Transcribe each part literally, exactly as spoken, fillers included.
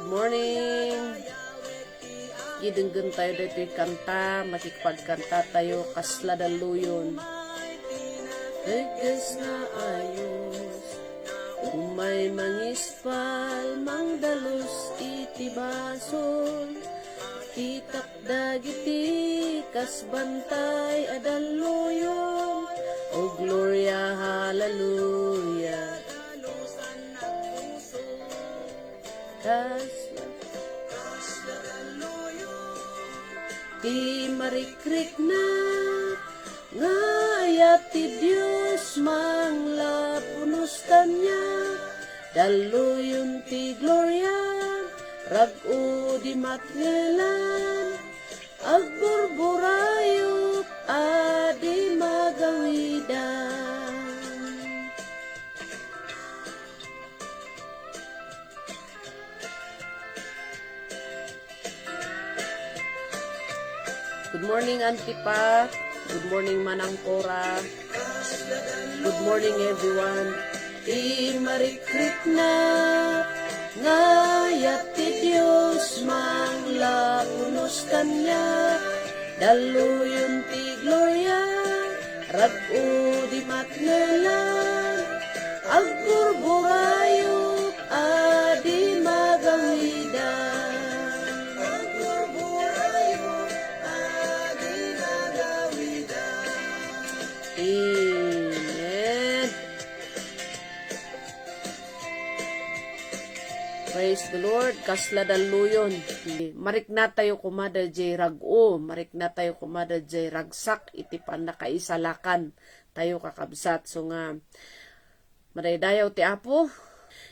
Morning! Idenggen tayo daytoy kanta, makipagkanta tayo, kasla dalluyon. Teges nga ayos, umay mangispal, mangdalus iti basol. Kitak dagiti kas bantay a dalluyon, O gloria, hallelujah. Kasla, ti marikrikna nga ayat ti Dios manglapunos kaniak. Dalluyon ti gloria, rag-o di matngelan, agburburayop a di magawidan. Good morning, Auntie Pat. Good morning, Manang Cora. Good morning, everyone. Ti marikrikna nga ayat ti Dios manglapunos kaniak. Dalluyon ti gloria, rag-o di matngelan, agburburayop a di magawidan. Agburburayop a di magawidan. Amen. Praise the Lord. Kasla dalluyon. Mariknatayo koma dayjay rag-o. Mariknatayo koma dayjay ragsak iti pannakaisalakan tayo, kakabsat. So nga, madaydayaw ti Apo.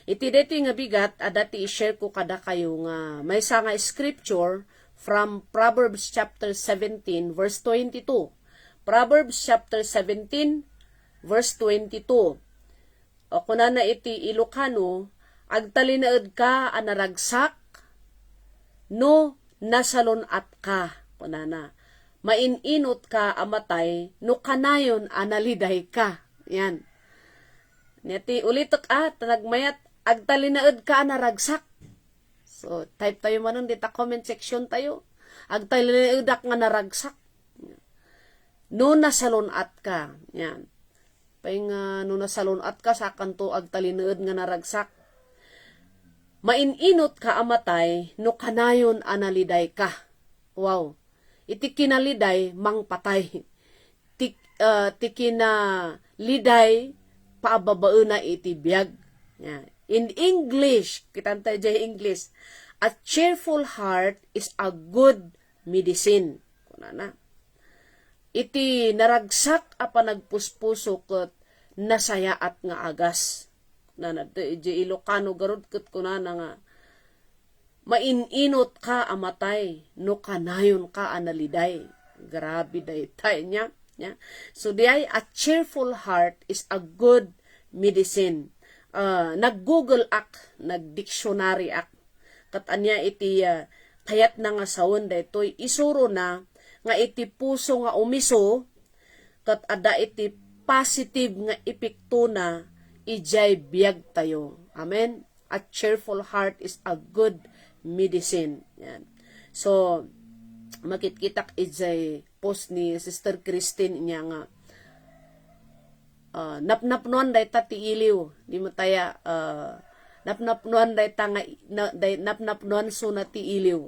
Iti daytoy nga bigat, adda ti i-share ko kadakayo nga maysa nga scripture from Proverbs chapter seventeen, verse twenty-two. Proverbs chapter seventeen, verse twenty-two. O, kunana iti Ilocano, "Agtalinaedka a naragsak no nasalun-atka," kunana. "Main-inutka a matay no kanayon a nalidayka." Yan. Nia ti ulitek a, ta nagmayat, "Agtalinaedka a naragsak." So, type tayo manen dita comment section tayo. "Agtalinaedak nga naragsak." No nasalun-atka. Yan. Pay nga no nasalun-atka, sakanto agtalinaed nga naragsak. "Main-inutka a matay no kanayon a nalidayka." Wow. Iti kinaliday, mangpatay. Ti, ah, ti kinaliday, paababaena iti biag. Yan. In English, kitan tayo diyay English, "A cheerful heart is a good medicine." Kunana. "Iti naragsak a panagpuspuso ket nasayaat nga agas." Kunana, dayjay Ilocano garud ket kunana nga, "Main-inutka a matay no kanayonka a naliday." Grabe dayta, nia, nia. So, diyay, "A cheerful heart is a good medicine." Ah, nag-Google ak, nag-dictionary ak. Ket ania iti, ah, kayatna nga sawen daytoy? Isurona nga iti puso nga umiso, ket adda iti positive nga epektona idiay biagtayo. Amen? "A cheerful heart is a good medicine." Yan. So, makitkitak idiay post ni Sister Christine, nia nga, ah, napnapnoan dayta ti iliw. Di mo taya, ah, napnapnoan dayta nga, na, day, napnapnoan sona ti iliw.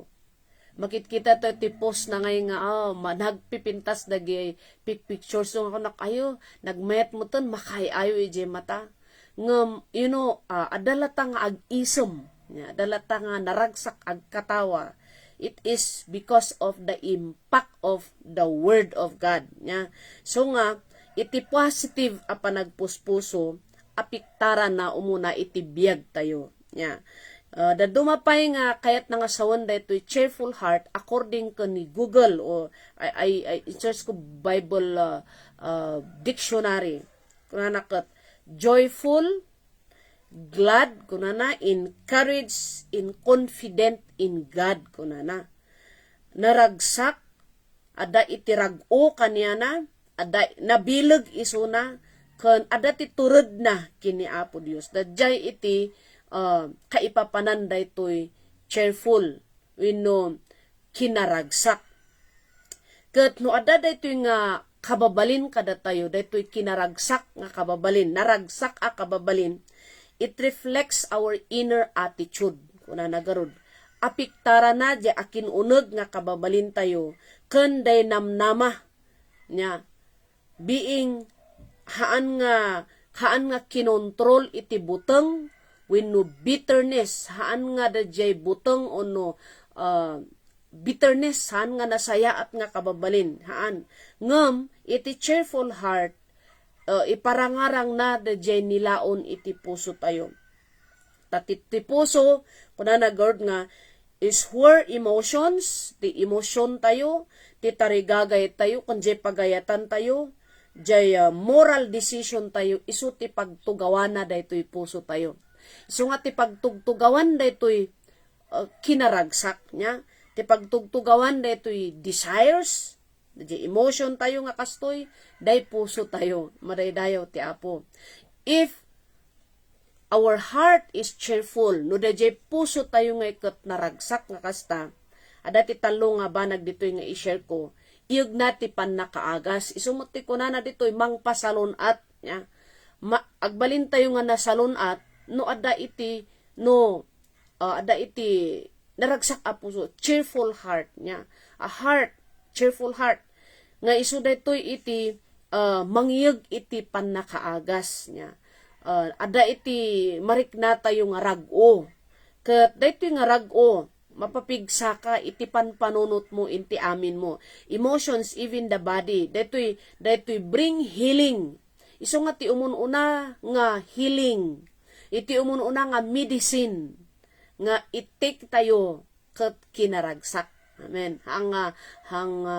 Makitkita tayo ti post na ngay nga, ah, ma-, nagpipintas dagiti pic-, pictures. So, nga kunak, "Ayo, nagmayat mo ton, makaay-ayo idiay mata." Ngem, you know, ah, adda latta nga ag-isem. Nia, adda latta nga naragsak agkatawa. It is because of the impact of the Word of God. Nia. So nga, iti positive a panagpuspuso, apektarana umuna iti biagtayo. Nia. Ah, dadduma pay nga kayatna nga sawen daytoy cheerful heart according ken ni Google o I, I, I search ko Bible, ah, ah, dictionary. Kunana ket, joyful, glad, kunana, encouraged, in confident in God, kunana. Naragsak, adda iti rag-o kaniana, adda nabileg isuna, ken adda ti turedna ken ni Apo Dios. Daydiay iti, ah, kaipapanan daytoy cheerful wenno kinaragsak. Ket no adda daytoy nga kababalin kadatayo, daytoy kinaragsak nga kababalin, naragsak a kababalin, it reflects our inner attitude. Kunana garud, apektarana diay akin-uneg nga kababalintayo ken daynamnama. Nya, being, haan nga, haan nga kinontrol iti buteng wenno bitterness, haan nga daydiay buteng wenno, ah, bitterness, haan nga nasayaat nga kababalin, haan. Ngem iti cheerful heart, ah, iparangarangna daydiay nilaon iti pusotayo. Ta ti, ti puso, kunana garud nga, is where emotions, ti emotion tayo, ti tarigagay tayo, ken diay pagayatan tayo, diay, ah, moral decision tayo, isu ti pagtugawana daytoy puso tayo. Isu nga ti pagtugtugawan daytoy, ah, kinaragsak nya, ti pagtugtugawan daytoy desires, diay emotion tayo nga kastoy, diay puso tayo, madaydayaw ti Apo. If our heart is cheerful, no daydiay puso tayo nga iket naragsak nga kasta, adda ti tallo nga banag ditoy nga i-share ko, iyegna ti pannakaagas. Isu met ti kunana ditoy, mangpasalun-at, nya. Ma-, agbalin tayo nga nasalun-at, no adda iti, no, ah, adda iti naragsak a puso, cheerful heart, nya. A heart, cheerful heart. Nga isu daytoy iti, ah, mangiyeg iti pannakaagas, nya. Ah, adda iti mariknatayo nga rag-o. Ket daytoy nga rag-o, mapapigsaka iti panpanunotmo, iti aminmo. Emotions, even the body. Daytoy, daytoy bring healing. Isu nga ti umun-una nga healing. Iti umun-una nga medicine nga i-take tayo ket kinaragsak. Amen. Haan nga, haan nga,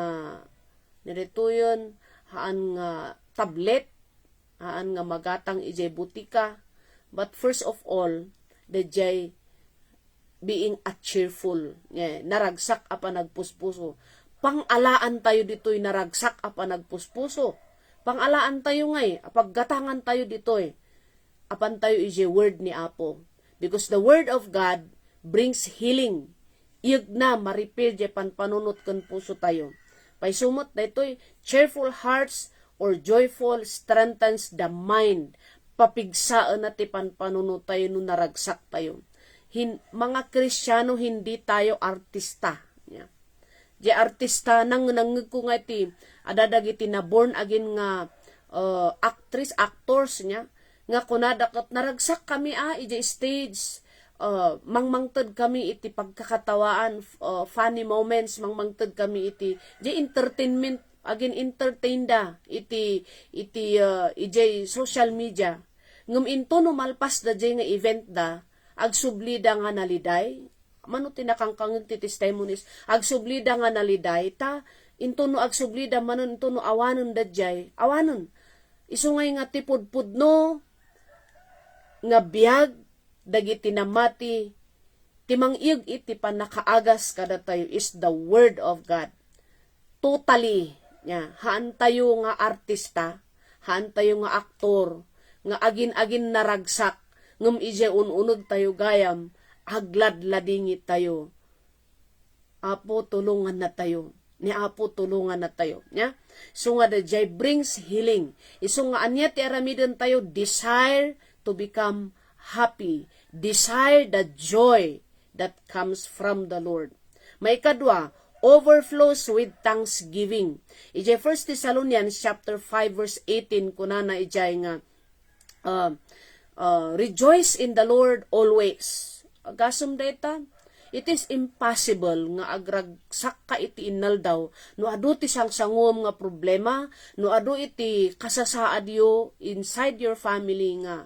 nirituyon, haan nga tablet, haan nga magatang idiay butika. But first of all, daydiay being a cheerful, nga naragsak a panagpuspuso. Pang-alaan tayo ditoy naragsak a panagpuspuso. Pang-alaan tayo ngay, a paggatangan tayo ditoy. Apan tayo idiay word ni Apo. Because the word of God brings healing. Iyegna, ma-repair diay panpanunot ken puso tayo. Paisu met daytoy, cheerful hearts or joyful strengthens the mind. Papigsaenna ti panpanunot tayo no naragsak tayo. Hin-, mga Kristiano, hindi tayo artista. Nya. Diay artista, nang-, nangngegko nga iti, adda dagiti na born again nga, uh, actress, actors, nya, nga kunada ket, naragsak kami, ah, idiay stage, uh, mangmangted kami iti pagkakatawaan, f-, uh, funny moments, mangmangted kami iti, diay entertainment, agin-entertain da iti, iti, uh, idiay social media. Ngem intono malpas da diay nga event da, agsubli da nga naliday, mano ti nakangkangeg ti testimonies, agsubli da nga naliday, ta intono agsubli da manen, intono awanen da diay, awanen. Isu ngay nga ti pudpudno nga biag dagiti namati, ti mangiyeg iti pannakaagas kadatayo is the Word of God. Totally, nya, haan tayo nga artista, haan tayo nga aktor, nga agin-agin naragsak, ngem idiay un-uneg tayo gayam, agladladingit tayo. Apo, tulonganna tayo. Ni Apo, tulonganna tayo. Nya? So nga, the joy brings healing. Isu nga ania ti aramiden tayo, desire to become happy. Desire the joy that comes from the Lord. Maikadua, overflows with thanksgiving. Idiay First Thessalonians chapter five verse eighteen, kunana idiay nga, uh, uh, "Rejoice in the Lord always." Agasem dayta, it is impossible nga agragsakka iti inaldaw no adu ti sangsanguem nga problema, no adu iti kasasaadyo inside your family nga,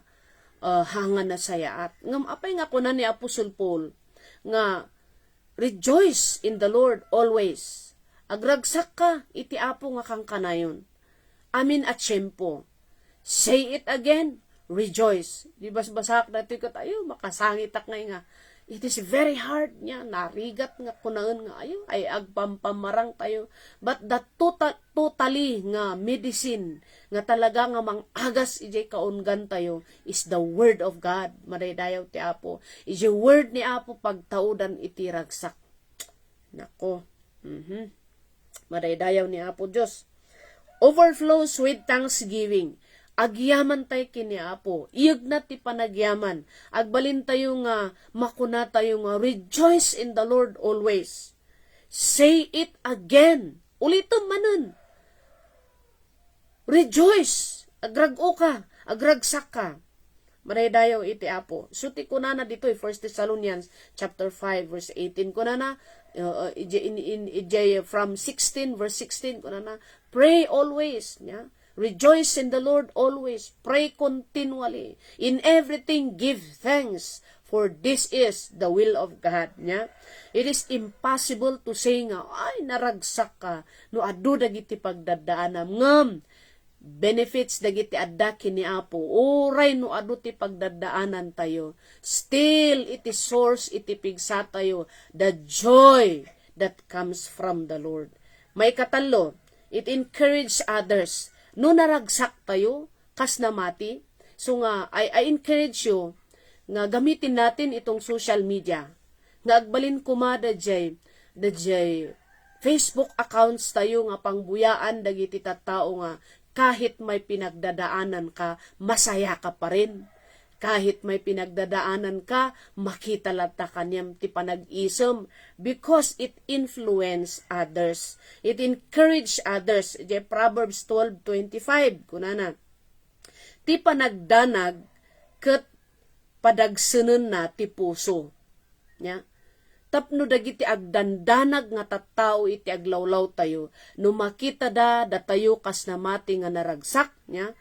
uh, haan nga nasayaat. Ngem apay nga kuna ni Apostle Paul nga, "Rejoice in the Lord always." Agragsakka iti Apo nga kankanayon. Amin a tiempo. Say it again, rejoice. Di basbasaak datoy ket, ayo, makasangitak ngay nga. It is very hard niya, narigat nga kunaen nga ayo, ay agpampamarang tayo. But the total, totally nga medicine, nga talaga nga mangagas ijay kaunggan tayo, is the word of God. Madaydayaw ti Apo. Ijay word ni Apo, pagtaudan iti ragsak. Nako. Mhm. Madaydayaw ni Apo Dios. Overflows with thanksgiving. Agyaman tayo ken ni Apo. Iyegna ti panagyaman. Agbalin tayo nga makuna tayo nga, "Rejoice in the Lord always." Say it again. Ulitom manen. Rejoice. Agrag-o ka. Agragsak ka. Madaydayaw iti Apo. So, ti kunana ditoy, First Thessalonians chapter five, verse eighteen. Kunana, uh, uh, ijay, in, in, ijay from sixteen, verse sixteen, kunana, "Pray always," niya. "Rejoice in the Lord always. Pray continually. In everything, give thanks, for this is the will of God," niya. It is impossible to say nga, "Ay, naragsak ka," no adu dagiti pagdaddaanam. Ngem, benefits dagiti adda ken ni Apo. Uray no adu ti pagdaddaanan tayo, still iti source iti pigsa tayo, the joy that comes from the Lord. Maikatallo, it encourage others. No naragsak tayo, kas namati, so nga, I, I encourage you nga gamitin natin itong social media. Nga agbalin koma dayjay, dayjay Facebook accounts tayo nga pangbuyaan dagiti tattao nga kahit may pinagdadaanan ka, masaya ka pa rin. Kahit may pinagdadaanan ka, makita latta kaniam ti panag-isem, because it influence others. It encourage others. Iti Proverbs twelve twenty-five, kunana, "Ti panagdanag ket padagsenenna ti puso." Nya, tapno dagiti agdandanag nga tattao iti aglawlawtayo, no makitada datayo kas namati nga naragsak, nya,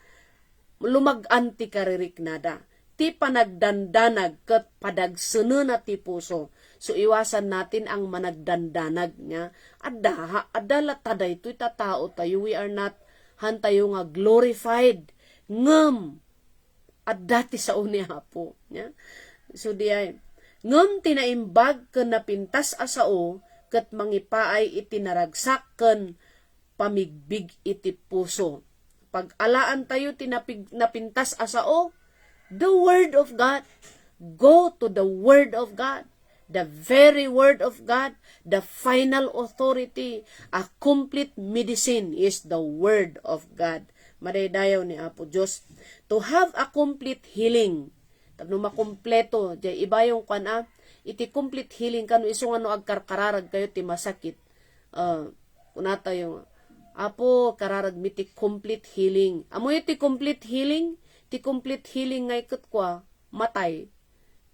lumag-an ti kaririknada. Ti panagdandanag ket padagsenena ti puso. So, iwasan natin ang managdandanag, nya. Adda, ha, adda latta daytoy tattao tayo. We are not, han tayo nga glorified. Ngem, adda ti sao ni Apo, nya. So, diay, ngem ti naimbag ken napintas a sao ket mangipaay iti naragsak ken pamigbig iti puso. Pag-alaan tayo ti napig-, napintas a sao, the Word of God. Go to the Word of God. The very Word of God, the final authority, a complete medicine is the Word of God. Madaydayaw ni Apo Dios. To have a complete healing. Tapno makompleto, jay ibayong kuan a, iti complete healing kano isu nga no agkarkararag kayo ti masakit. Ah, kuna tayo nga, "Apo, kararag mi ti complete healing." Ammoyo ti complete healing? Ti complete healing nga iket kua, matay.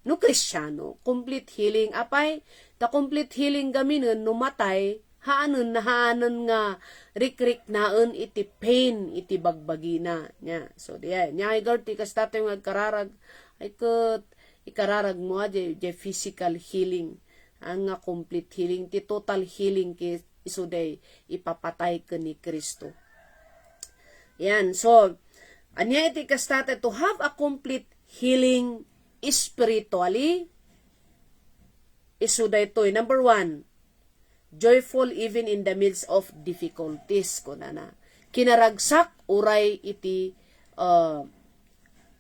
No Kristiano, complete healing. Apay, ta complete healing gaminen no matay, haanen, haanen nga rikriknaen iti pain, iti bagbagina. Nya, so, diay. Nya, ay, Lord, ti kasta tayo nga agkararag, ay, ket, ikararag mo, ah, jay, jay physical healing. Ang nga complete healing, ti total healing ket isu day ipapatay ken ni Cristo. Yan, so, ania iti kasta tayo, to have a complete healing spiritually, isu daytoy. Number one, joyful even in the midst of difficulties, kunana. Kinaragsak uray iti, uh,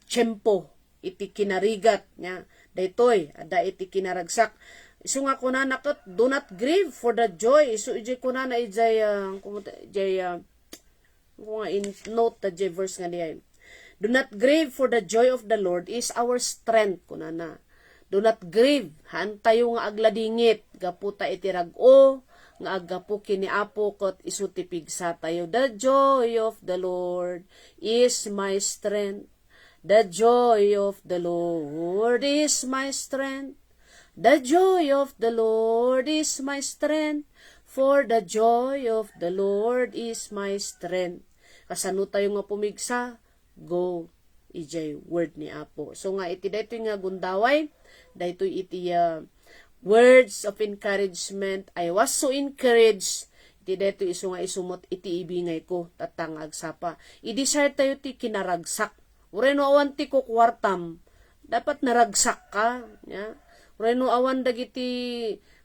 tiempo, iti kinarigat, nya. Daytoy, adda iti kinaragsak. Isu nga kunana ket, "Do not grieve for the joy." Isu ijay kunana ijay, ah, kumuta, ijay, ah, ko nga in note ta jay verse nga diay. "Do not grieve, for the joy of the Lord is our strength," kunana. Do not grieve, haan tayo nga agladingit, gapu ta iti rag-o nga aggapu ken ni Apo ket isu ti pigsa tayo. "The joy of the Lord is my strength." The joy of the Lord is my strength. The joy of the Lord is my strength. For the joy of the Lord is my strength. Kasano tayo nga pumigsa? Go ijay word ni Apo. So nga iti daytoy nga gundaway, daytoy iti, ah, words of encouragement. I was so encouraged. Iti daytoy isu nga isu met iti ibingay ko, tatta nga agsapa. I-desire tayo ti kinaragsak. Uray no awan ti kukuartam, dapat naragsak ka, nya. Wenno awan dagiti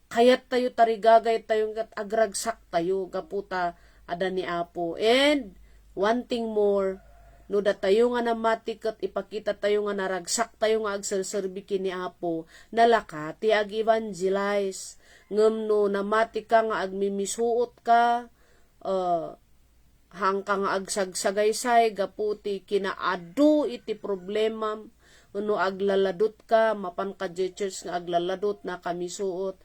kayattayo, tarigagaytayo, ket agragsaktayo gapu ta adda ni Apo. And one thing more, no datayo nga namati ket ipakitatayo nga naragsaktayo nga agserserbi ken ni Apo, nalaka ti ag-evangelize. Ngem no namati ka nga agmimisuot ka, ah, haanka nga agsagsagaysay gapu ti kinaadu iti problemam, wenno aglaladutka, mapanka idiay church nga aglaladut, nakamisuot.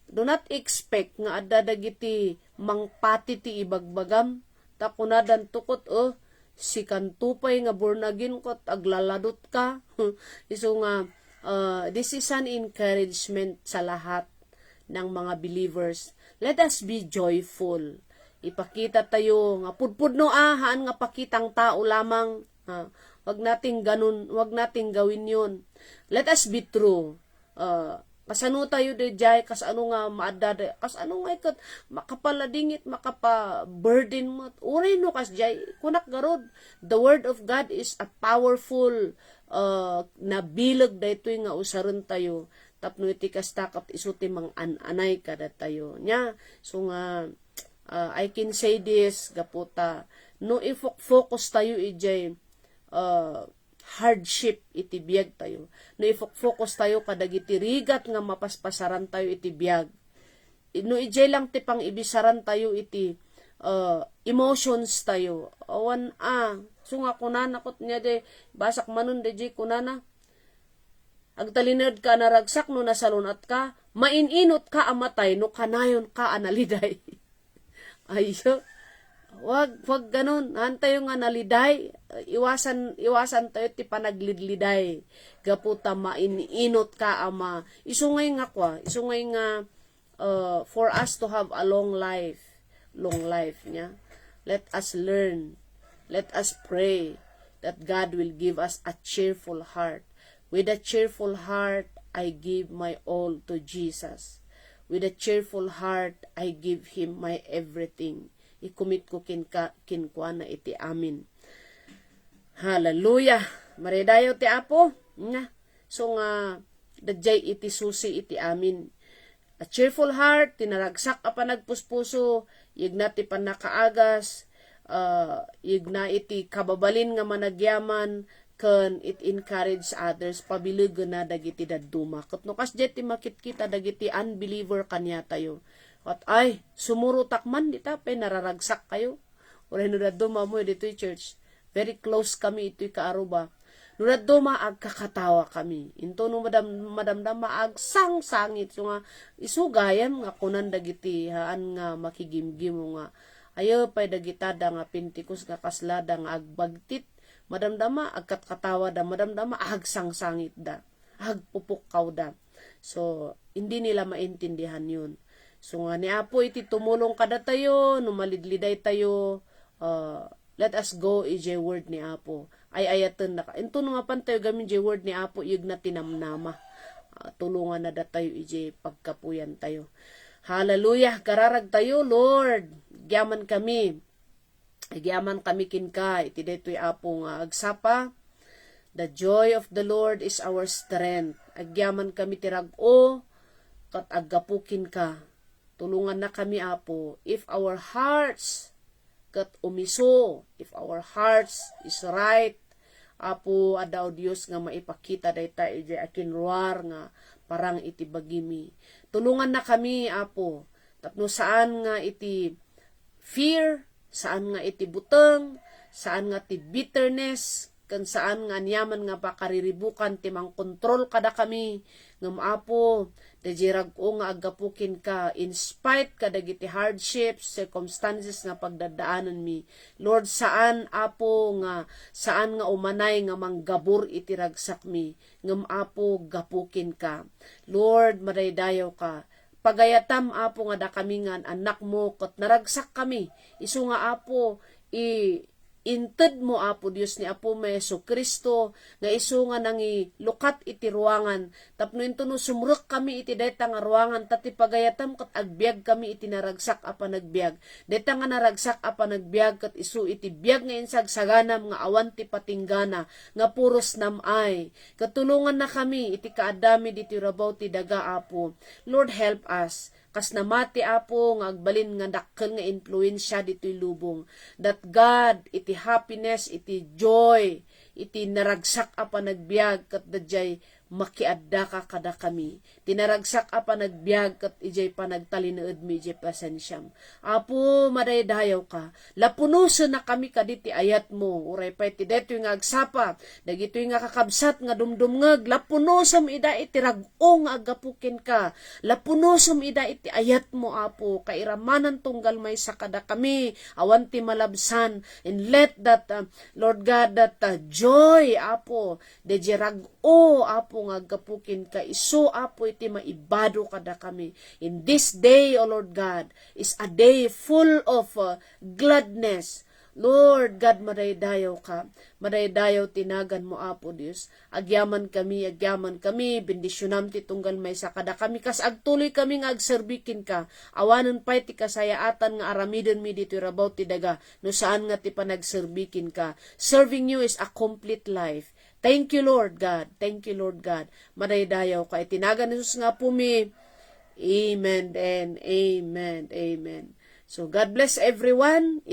Do not expect nga adda dagiti mangpati ti ibagbagam. Ta kunadanto ket, "Oh, sikanto pay nga born again ket aglaladutka." Isu nga, ah, this is an encouragement sa lahat ng mga believers. Let us be joyful. Ipakitatayo nga pudpudno a, haan nga pakitang tao lamang. Ha? Wag nating ganun, wag nating gawin yun. Let us be true. Ah, kasano tayo diay, kasano nga maadda, kasano nga iket makapaladingit, makapaburden met. Uray no kasdiay, kunak garud, the word of God is a powerful, ah, nabileg daytoy nga usaren tayo. Tapno iti kasta ket isu ti mangan-anay kadatayo. Nya, so nga, ah, I can say this, gapu ta, no ifok-focus tayo idiay, ah, hardship iti biag tayo, no ifok-focus tayo kadagiti rigat nga mapaspasaran tayo iti biag, no idiay lang ti pangibisaran tayo iti, ah, emotions tayo, awan a, so nga kunana ket nia di, basak manen di kunana, "Agtalinaed ka a naragsak no nasalun-at ka, main-inot ka a matay no kanayon ka a naliday." Ayyo. Wag, wag ganun. Haan tayo nga naliday. Iwasan, iwasan tayo ti panaglidliday. Gapu ta main-inot ka a ma-, isu ngay nga kua, isu ngay nga, uh, for us to have a long life. Long life nia. Let us learn. Let us pray that God will give us a cheerful heart. "With a cheerful heart, I give my all to Jesus. With a cheerful heart, I give Him my everything." I-commit ko kinka-, kinkuana iti amin. Hallelujah! Maridayo ti Apo. Nga. So nga, daydiay iti susi iti amin. A cheerful heart, ti naragsak a panagpuspuso, yegna ti pannakaagas, ah, yegna iti kababalin nga managyaman, ken it encourage others, pabilegena dagiti dadduma. Ket no kasdiay ti makitkita dagiti unbeliever kaniatayo, ket, "Ay, sumurotak man, dita pay nararagsak kayo." Uray no dadduma mo ditoy church, very close kami itoy kaaruba. No dadduma, agkakatawa kami. Into no madam-, madamdama, agsangsangit. So nga, isu gayam nga kunan dagiti haan nga makigimgimo nga, "Ayo pay dagita da nga Pentecost nga kasla da nga agbagtit." Madamdama, agkatkatawa da. Madamdama, agsangsangit da. Agpupukkawda. So, hindi nila maintindihan yun. So, nga ni Apo iti tumulong kadatayo, no malidliday tayo, uh, let us go ijay word ni Apo. Ay-ayaten na ka. Into no mapan tayo gamin jay word ni Apo, iyeg na tinamnama. Uh, tulungan na datayo ijay pagkapuyan tayo. Hallelujah! Kararag tayo, Lord. Gyaman kami. Agyaman kami kenka iti daytoy, Apo, nga agsapa. The joy of the Lord is our strength. Agyaman kami ti rag-o, ket aggapu kenka. Tulonganna kami, Apo. If our hearts ket umiso, if our hearts is right, Apo, adda, O Dios, nga maipakita dayta iti akinruar nga parang iti bagimi. Tulonganna kami, Apo, tapno saan nga iti fear, saan nga iti buteng, saan nga ti bitterness, ken saan nga aniaman nga pakariribukan ti mangkontrol kadakami. Ngem, Apo, daydiay rag-o nga aggapu kenka, in spite kadagiti hardships, circumstances nga pagdadaananmi. Lord, saan, Apo, nga, saan nga umanay nga manggabur iti ragsakmi. Ngem, Apo, gapu kenka. Lord, madaydayaw ka. Pagayatam, Apo, nga dakami nga an-annakmo ket naragsakkami. Isu nga, Apo, i-, intedmo, Apo Dios, ni Apomi Jesu-Cristo, nga isu nga nangilukat iti ruangan, tapno intono sumrekkami iti dayta nga ruangan, ta ti pagayatam ket agbiagkami iti naragsak a panagbiag. Dayta nga naragsak a panagbiag ket isu iti biag nga insagsaganam nga awan ti patinggana, nga puros nam-ay. Ket tulongannakami iti kaaddami ditoy rabaw ti daga, Apo. Lord, help us. Kas namati, Apo, nga agbalin nga dakkel nga influensya ditoy lubong. That God, iti happiness, iti joy, iti naragsak a panagbiag, ket daydiay makiaddaka kadakami. Ti naragsak a panagbiag, ket idiay panagtalinaedmi idiay presensiam. Apo, madaydayawka. Lapunosennakami kadi ti ayatmo. Uray pay ti daytoy nga agsapa, dagitoy nga kakabsat nga dumdumngeg, lapunosem ida iti rag-o nga aggapu kenka. Lapunosem ida iti ayatmo, Apo. Kairamanan tunggal maysa kadakami, awan ti malabsan. And let that, uh, Lord God, that, uh, joy, Apo, daydiay rag-o, Apo, nga aggapu kenka, isu, Apo, iti maibado kadakami. In this day, O Lord God, is a day full of, uh, gladness. Lord God, madaydayawka. Madaydayaw ti naganmo, Apo Dios. Agyaman kami, agyaman kami, bendisionam ti tunggal maysa kadakami, kas agtuloy kami nga agserbi kenka. Awanen pay ti kasayaatan nga aramidenmi ditoy rabaw ti daga, no saan nga ti panagserbi kenka. Serving you is a complete life. Thank you, Lord God. Thank you, Lord God. Madaydayawka iti nagan Jesus nga Apomi. Amen and amen. Amen. So, God bless everyone.